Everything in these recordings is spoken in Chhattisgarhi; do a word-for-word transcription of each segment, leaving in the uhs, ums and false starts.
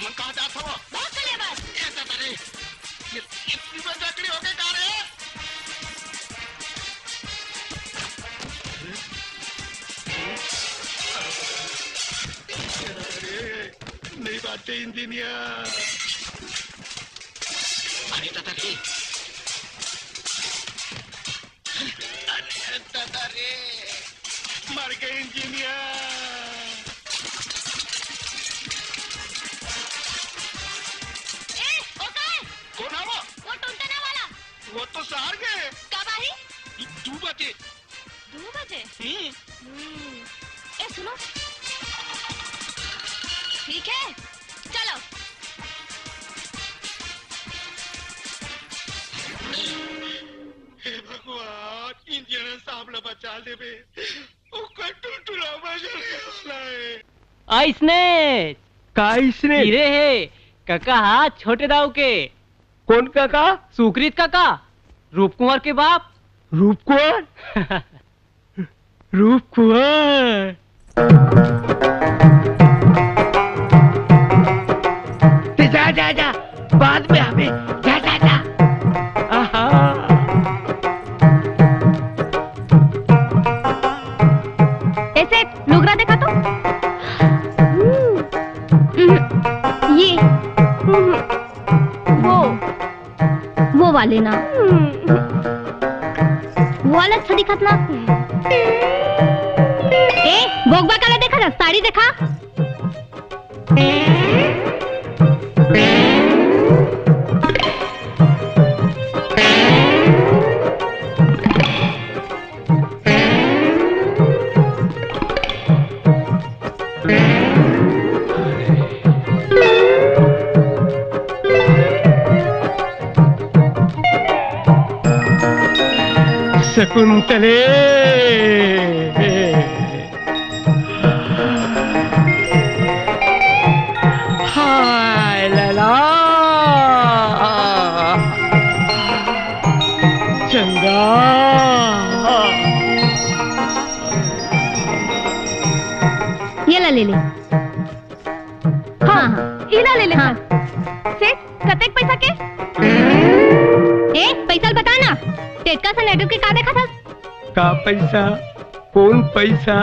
मैं कहाँ जात हवं? बहुत चले बस। ए दादा रे, ये, ये, ये लकड़ी हो गई का रे? ए दादा रे, नहीं बात है इंजीनियर। अरे दादा रे। अरे दादा रे, मर गए इंजीनियर। ए, ओ काय? कौन है वो? वो टुनटुना वाला। वो तो शहर गए। कब आही? दू, दू बजे। दू बजे? हम्म। हम्म। ए, सुनो। ठीक है, चलो। हे भगवान, इंजीनियर साहब ला बचा लेबे। ओकर टुलटुला बजर गए वाला है। अइसने का अइसने? गिरे हे कका हा छोटे दाऊ के। कौन कका? सुकृत कका, रूपकुंवर के बाप। रूपकुंवर? रूपकुंवर। ते जा, जा, जा, बाद में हमें, जा, जा, जा। आहा। ऐसे लुगरा देखा तो। हम्म, ये, हम्म, वो। वो वाले ना। वो वाला अच्छा दिखत ना। ए, बोकबा काला देखा था, साड़ी देखा। शकुंतले। हाय लला। चंदा। ये ला ले ले। हाँ, हाँ। इला ले ले हाँ। सर। सेठ, कतेक पैसा के? ए, पैसा ल बता ना। टेटका से नेटू के का देखा था? का पैसा? कौन पैसा?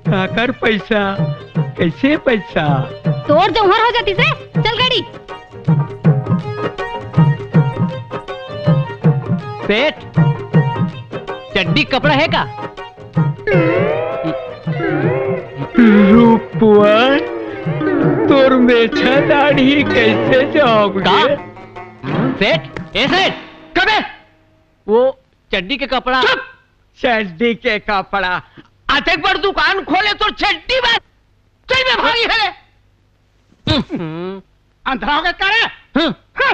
काकर पैसा? कैसे पैसा? तोर जौहर हो जाती से। चल गाड़ी। सेठ, चड्डी कपड़ा है का? रूपवा, तोर मेछा दाढ़ी कैसे जाओगे? का? सेठ, ए सेठ, कबे? वो चड्डी के कपड़ा। चुप! चड्डी के कपड़ा। अतेक बड़ दुकान खोले तो चड्डी बार। चल बे भागी है रे। हम्म। अंधरा हो गया का रे? हम्म। हाँ।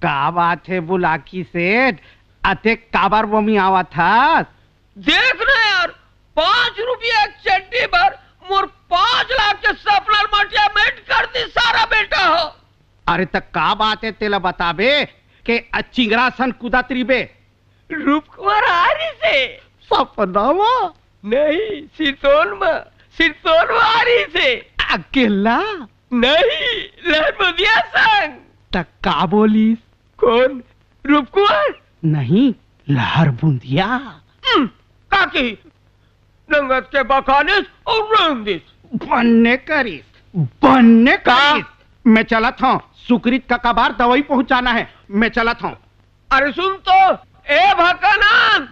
का बात है बुलाकी सेठ, अतेक काबर बमी आवत हस? देख ना यार, पाँच रुपया चड्डी बर मोर पाँच लाख के सपना ल मटिया मेट कर दी सारा बेटा हो। अरे त का बात है तेला बताबे के अ चिंगरा सन कुदत रिबे? रूपकुंवर आ रही से। सपना मा? नहीं, सिरतोन मा। सिरतोन मा आ रही से। अकेला? नहीं, लहरबुंदिया संग। त का बोलिस? कौन? रूपकुंवर? नहीं, लहरबुंदिया। हम्म, का कही? नंगत के बखानिस अउ रेंग दिस। बन्ने करिस, बन्ने का? करिस। मैं चलत हूँ, सुकृत का कबार दवाई पहुँचाना है, मैं चलत हूँ। अरे सुन तो, ए भक्कानंद।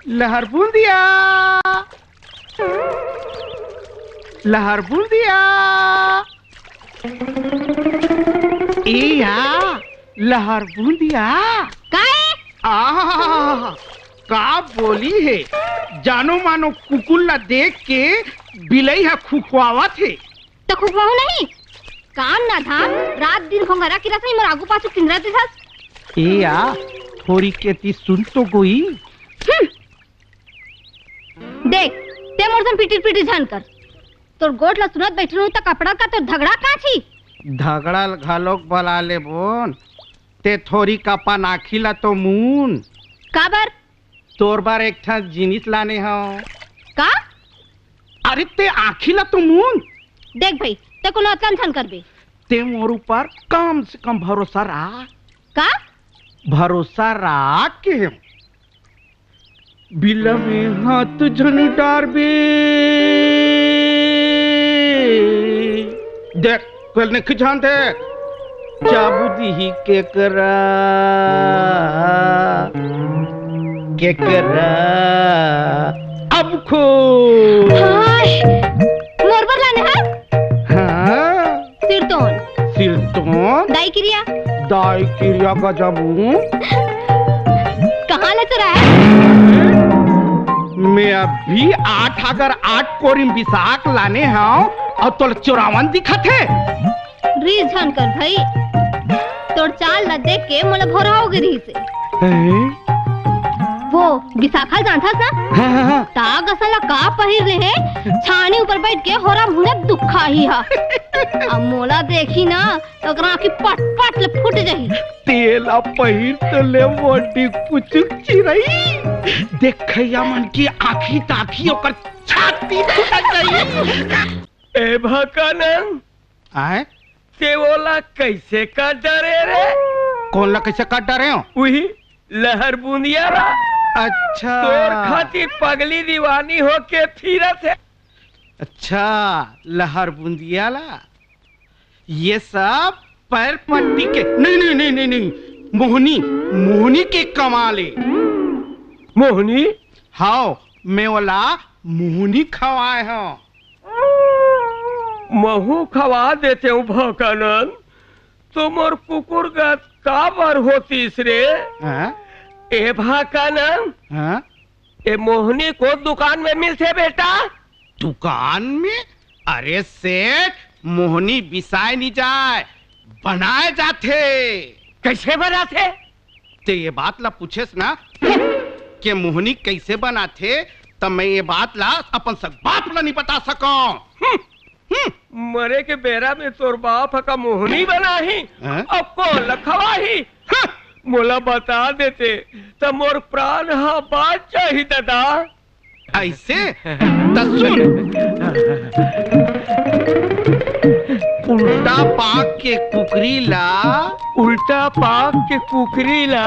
लहरबुंदिया, लहरबुंदिया। ए या, लहरबुंदिया। का ए? आहा, का बोली हे? जानो मानो कुकुर ला देख के बिलई ह खुखवावत हे। त खुखवाहू नहीं? काम ना धाम, रात दिन घोंघरा की रसोई मोर आगू पाछू किंदरा दिखस। ए या, थोरी केती सुन तो गोई। हम्म। देख, ते मोर सन पिटिर पिटिर झन कर। तोर गोठ ला सुनत बैठन हूँ त कपड़ा का तोर धगड़ा कांची। झगड़ा ल घलोक बला लेबोन, ते थोरी कपन आँखी ला तो मून। काबर? तोर बर एक ठन जिनिस लाने हव। का? अरे, ते आँखी ला तो मून। देख भाई, ते कोनो अतका झन करबे। ते मोर ऊपर कम से कम भरोसा राख। का? भरोसा राख के हम। बिल में हाथ झन डारबे। देख, पहले नहीं जानते। चाबू दीही केकरा, केकरा, अब खो। हाय, मोर बर लाने हा? हाँ। सिरतोन। सिरतोन? दाई किरिया। दाई किरिया गजबू। कहाँ ले चुराए? मैं अभी आठ अगर आठ कोरी म बिसाक लाने हव, अउ तोला चुरावन दिखत हे? रीस झन कर भाई, तोर चाल ला देख के मोला भोरहा होगे रहिस हे। हैं? वो बिसाखा जानथस ना? हाँ, हाँ, हाँ। ताग असन ला का पहिर ले हे, छानी ऊपर बैठ के होरा मुंडा दुखाही हा। अब मोला देखी ना, त ओकरा आँखी पट पट ले फूट जाही। तेला पहिर तो ले मोटी पुचुक चिरई। देखइया मन की आँखी ताखी ओकर छाती फूटत जाही। ए भकानंद, आय? ते ओला कइसे काट डरे रे? कोन ला कइसे काट डरे हो? उही लहर बुंदिया ला। अच्छा। तोर खातिर पगली दीवानी होके फिरत हे। अच्छा, लहर बुंदिया ला। ये सब पैर पट्टी के, नहीं, नहीं, नहीं, नहीं, नहीं, मोहनी, मोहनी के कमाल ए। मोहनी? हाव, मैं ओला मोहनी खवाए हव। महू खवा देते हूँ भकानंद, तो मोर कुकुर गत काबर होतीस रे? हाँ? ए भकानंद, हाँ? ए मोहनी कोन दुकान में मिलथे बेटा? दुकान में? अरे सेठ, मोहनी बिसाए नी जाए, बनाए जाथे। कइसे बनाथे? ते ये बात ला पूछेस ना के मोहनी कइसे बनाथे, त मैं ये बात ला अपन सग बाप ला नी बता सकंव। हम्म, हम्म। मरे के बेरा में तोर बाप ह का मोहनी बनाही, हैं? अउ कोन ला खवाही? हं। मोला बता देते, त मोर प्राण ह बाच जाही ददा। अइसे? त सुन। उल्टा पाक के कुकरी ला। उल्टा पाक के कुकरी ला।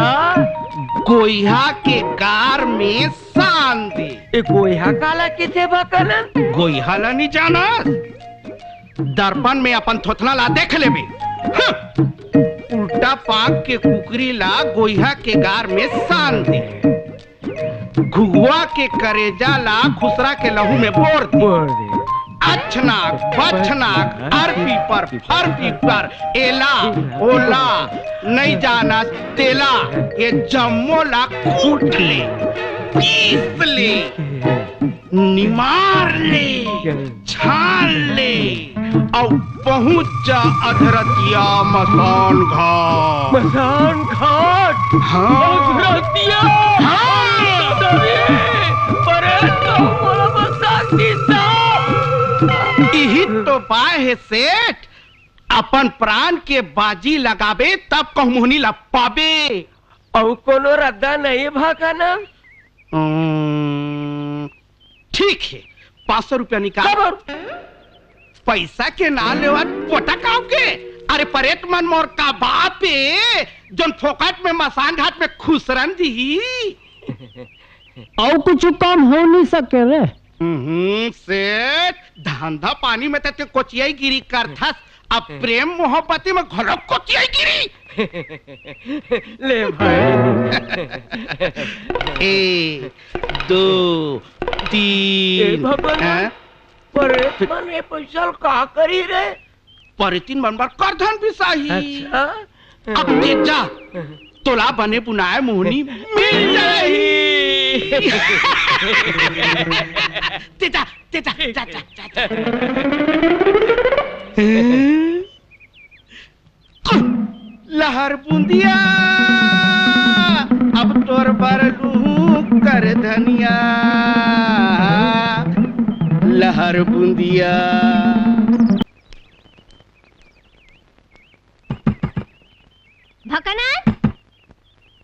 गोइहा के गार में सान दे। ए गोइहा काला कहिथे भकानंद? गोइहा ला नी जानस? दर्पण में अपन थोथना ला देख लेबे। हं। उल्टा पाक के कुकरी ला गोइहा के गार में सान दे। घुघुआ के करेजा ला खुसरा के लहू में बोर दे। बोर दे। अछनाक, बछनाक, अर पीपर, फर पीपर, एला, ओला, नइ जानस तेला, ये जम्मो ला कूट ले, पीस ले, निमार ले, छान ले, अउ पहुंच जा अधरतिया मसान घाट। मसान घाट? हाँ। अधरतिया? हाँ। अरे, अरे, तो बोला मसान घाट। इही तो पाए हे सेठ, अपन प्राण के बाजी लगाबे तब कहूं मोहनी ला पाबे। अउ कोनो रद्दा नहीं भकानंद? हम्म, ठीक हे, पाँच सौ रुपया निकाल। काबर? पइसा के नाम लेवत पोटा काव के? अरे परेत मन मोर का बाप ए, जोन फोकट में मसान घाट में खुसरन दिही? अउ कुछु काम हो नहीं सके रे। हम्म, सेठ, धंधा पानी में त ते कोचियाई गिरी करथस, अब प्रेम मोहब्बती में घलो कोचियाई गिरी। ले भाई। एक, दो, तीन। ए भगवान। हैं? परेत मन ए पइसा ल का करी रे? परेतिन मन बर करधन बिसाही। अच्छा। अब ते जा, तोला बने बुनाए मोहनी मिल जाही। ते जा, ते जा, जा, जा, जा, जा। लहर बुंदिया, अब तोर बर लूहूं करधनिया। लहर बुंदिया।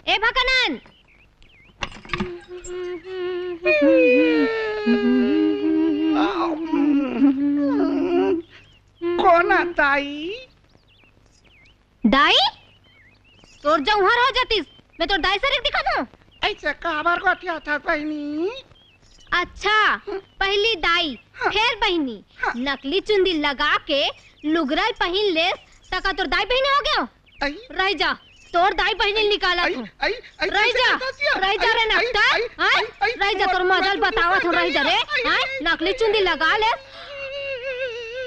ए भकनन। कोन आ दाई? दाई? तोर जौहर हो जातिस, मैं तोर दाई सरीक दिखत हूँ। ऐसे काबर गोठियाथस बहिनी? अच्छा, पहली दाई, हाँ। फेर बहिनी। हाँ। नकली चुंदी लगा के लुगरा ल पहिन लेस, त का तोर दाई बहिनी हो गेंव? आई। रह जा, तोर दाई बहिनी ल निकालत हूँ। आई, आई, रह कैसे जा, करत हस? रह जा रे आई, नकटा, आई, हाँ? आई, आई, रह जा, तोर मजा ल बतावत हूँ, रह जा रे, हाँ? नकली चुंदी लगा ले।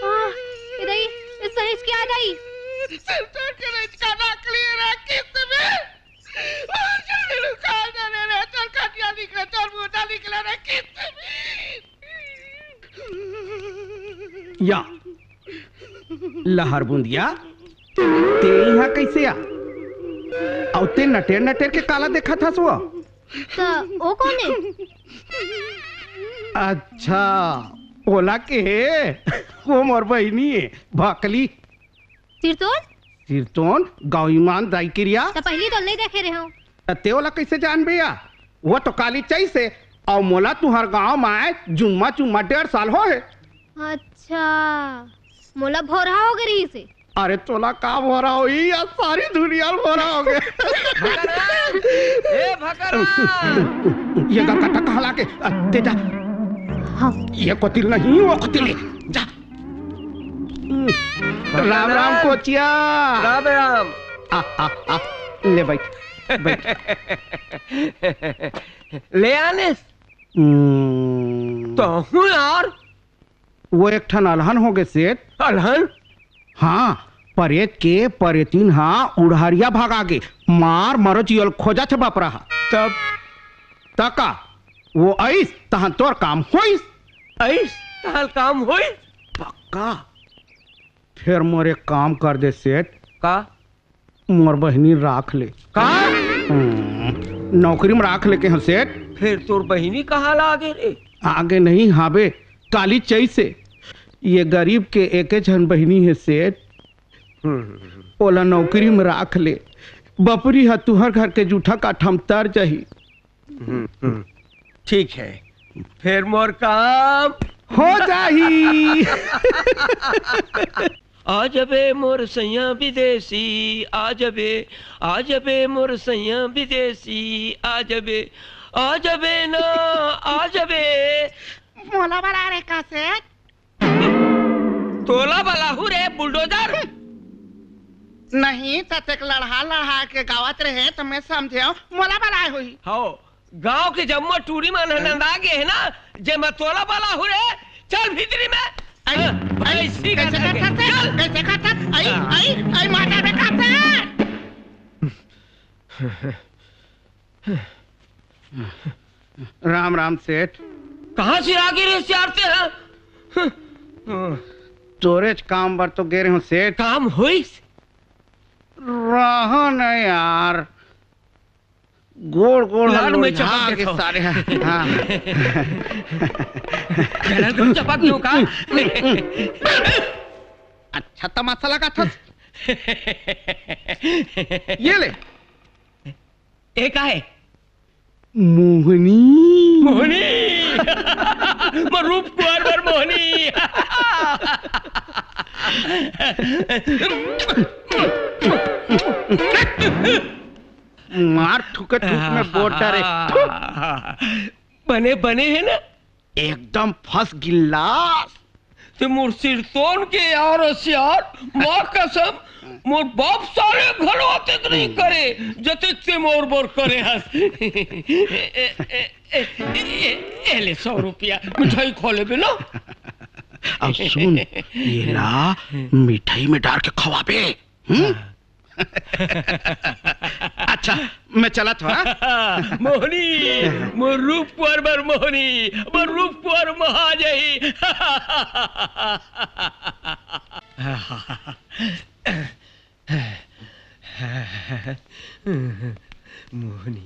हाँ, ए दाई, ए सहिच के आ दाई। सिर चढ़ के रहिच का नकली रे किस्त में। और जाने लो का जाने रे, तोर खटिया निकले, तोर मुंडा निकले रे किस्त में। या, लहर बुंदिया, ते इहाँ कैसे आ? अउ ते नटेर नटेर के काला देखत हस वो? त ओ कोन ए? अच्छा, ओला के हे? वो मोर बहिनी ए, भकली। सिरतोन? सिरतोन, गौईमान दाई किरिया। त पहिली तो नइ देखे रेहेंव। त ते ओला कइसे जानबे या? वो तो काली चइसे, अउ मोला तुंहर गांव म आए जुम्मा जुम्मा डेढ़ साल होहे। अच्छा, मोला भोरहा हो गे रिहिसे। अरे तोला का भोरहा होही या, सारी दुनिया ल भोरहा हो गे। भगराम, ए भगराम। ये गलकट्टा कहाँ लागे? अ, दे जा। हाँ। ये कोती ल नहीं, वो कोती ले जा। राम राम कोचिया। राम राम। आ, आ, आ, ले बैठ, बैठ। ले आनेस? हम्म। तहूँ यार। वो एक ठन अलहन हो गे सेठ। अलहन? हाँ, परेत के परेतिन हा उड़हरिया भगा गे, मार मरो जियल खोजत हे बाप रहा। तब? त का? वो अइस, तहन तोर काम होइस। अइस, तहन काम होइस? पक्का। फेर मोर एक काम कर दे सेठ। का? मोर बहिनी राख ले। का? हम्म, नौकरी म राख ले के हंव सेठ। फेर तोर बहिनी कहाँ ला आगे रे? आगे नहीं हाबे, काली चइसे। ये गरीब के एके झन बहिनी हे सेठ। हम्म। ओला नौकरी म राख ले। बपरी ह तुंहर घर के जूठा काठा म तर जाही। हम्म, हम्म। ठीक हे, फेर मोर काम हो जाही। आ जबे मोर सैया विदेशी, आ जबे, आ जबे मोर सैया विदेशी, आ जबे, आ जबे ना, आ जबे। मोला बला रे का सेठ? तोला बलाहूँ रे, बुलडोजर। नहीं, त तेक लड़हा लड़हा के गावत रहे, त मैं समझेंव, मोला बलाए होही। हव, गांव के जम्मो टूरी मन ह नंदा गे हे ना, जे मैं तोला बलाहूँ रे। चल भीतरी में। आई, हाँ, आई, ऐसी कैसे करके, करत हस? चल। कैसे करत हस? आई, हाँ। आई, आई, माता बेटा से। राम राम सेठ। कहाँ से आगे रे सियार ते, हाँ? तोरेच काम बर तो गे रहेंव सेठ। काम होइस? रहा न यार, गोड़ गोड़ ह लाल में लोढ़ा चपक के देथव। सारे ह। हाँ। चलन को चपक दूं का? अच्छा तमाशा लगाथस। ये ले। ए का हे? मोहनी। मोहनी। मोर रूप कुंवर बर मोहनी। मार थूके थूक में बोर डारे। बने, बने हे ना? एकदम first class। ते मोर सिरतोन के यार अस यार, माँ कसम, मोर बाप साले घलो अतेक नहीं करे, जतेक ते मोर बर करे हस। ए, ए, ए, ए, ए, ए ले सौ रुपया, मिठाई खा लेबे ना। अब सुन, ये ला मिठाई में डार के खवाबे, हम्म? हाँ। अच्छा, मैं चलत हूँ, हाँ? मोहनी, मोर रूप कुंवर बर मोहनी, मोर रूप कुंवर महा जाही। मोहनी,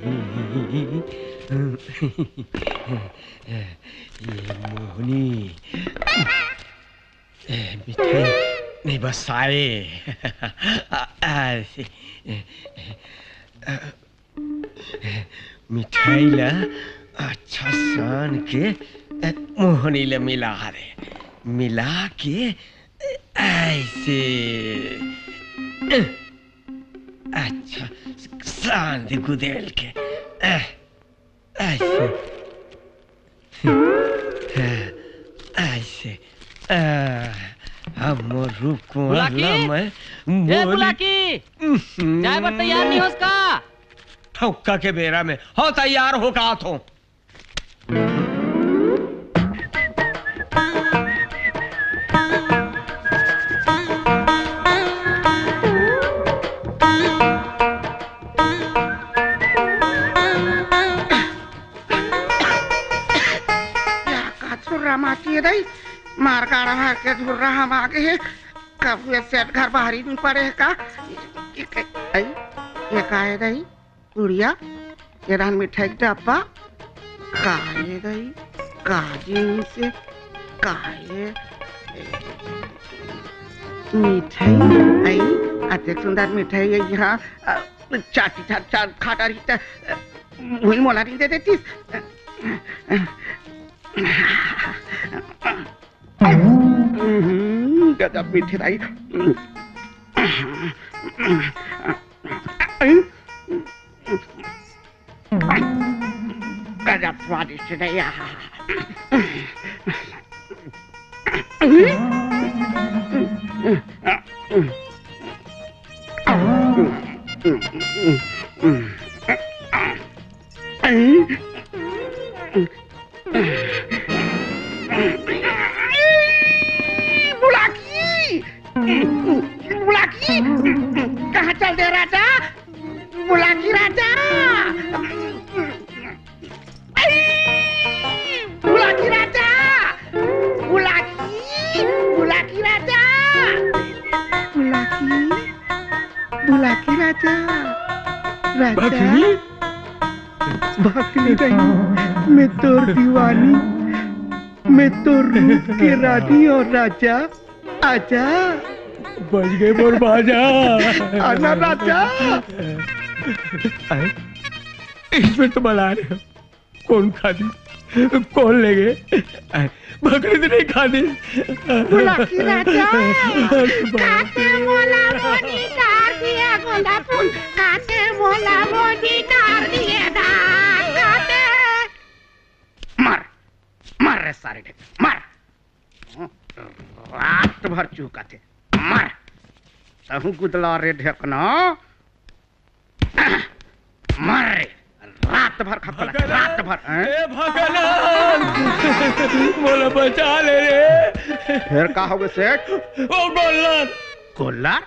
ये मोहनी। ए, मिठाई नहीं बस सारे। आ, आ, ए, ए, आ, मिठाई ला अच्छा सान के, अ, मोहनी ला मिला रे। मिला के, अ, ऐसे, अ, अच्छा सान दे गुदेल के, अ, ऐसे। ऐसे। आ, अब मोर रूप कुंवर बुलाकी? ला मैं ए, मोरी बुलाकी! उहुं। जाए बर तैयार नहीं होस का? ठौका के बेरा में। हो तैयार हो का थो। या का छुर्रा माटी हे दई? मार गाड़ा मार के धुर्रा हम आ गे हे। कभू ये सेठ घर बाहरी नहीं पड़े हे का? ये, ये, ये का हे दई? गुड़िया, ये रहन मिठाई के डब्बा। का हे दई? का जिनिस हे? का हे? मिठाई? आई, अतेक सुंदर मिठाई हे यहाँ। अ, चाटी चाट चाट खा डारी त, अ, वही मोला नहीं दे देतीस। हम्म, गजब मीठे दाई। गजब स्वादिष्ट दाई। बुलाकी! बुलाकी! कहाँ चल दे राजा? बुलाकी राजा! बुलाकी राजा! बुलाकी! बुलाकी राजा! बुलाकी! बुलाकी राजा! राजा! भगली? भगली नहीं, मैं तोर दीवानी, मैं तोर रूप के रानी और राजा। आजा। बज गे मोर बाजा। आना राजा। अरे, इसमें तो बला रहे हो। कौन खादी? कौन ले गए? अरे, भगली तो नहीं खादी। बुलाकी राजा। काते मोला मोनी डार दिया गोंदा फूल। काते मोला मोनी डार दिया दा। काते। मार, मार रे सारे ढेक, मार। रात भर चूहकथे। मर। तहूँ गुदला रे ढेकना। मर रे। रात भर खपला, भगवान, रात भर, हैं? ए भगवान, मोला बचा ले रे। फेर का होगे सेठ? ओ गोल्लर। गोल्लर?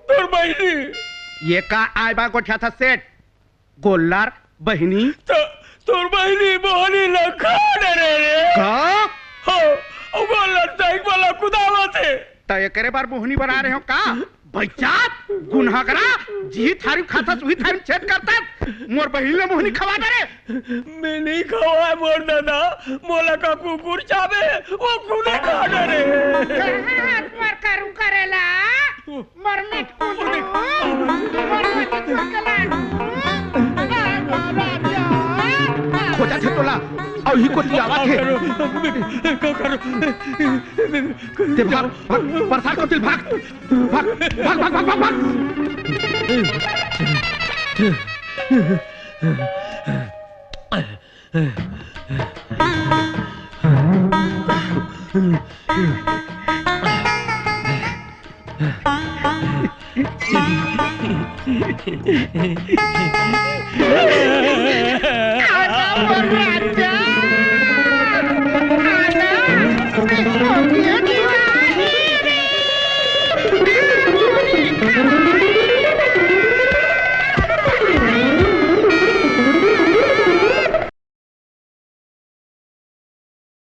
तोर बहिनी। ये का आय बा गोठियाथस सेठ? गोल्लर बहिनी। त-, तोर बहिनी मोहनी ला खा डरे रे। का? हो, अउ गोल्लर तइक वाला कुदावत हे। त एकरे बर मोहनी बना रहे हो का? बइचात, गुनहगरा, जिही थारी खाथस, उही थारी छेद करथस। मोर बहिनी ला मोहनी खवा डरे। मैं नहीं खवाय मोर दादा, मोला का कुकुर चाबे, वो खुदे खा डरे। कहाँ हाथ मार करू करेला? मरमिट कुंदरू, मरमिट कुंदरू। खोजथे तोला, अउ ही कोती आवत हे। का करो? ते भाग, भाग, परसार कोती भाग। भाग, भाग, भाग।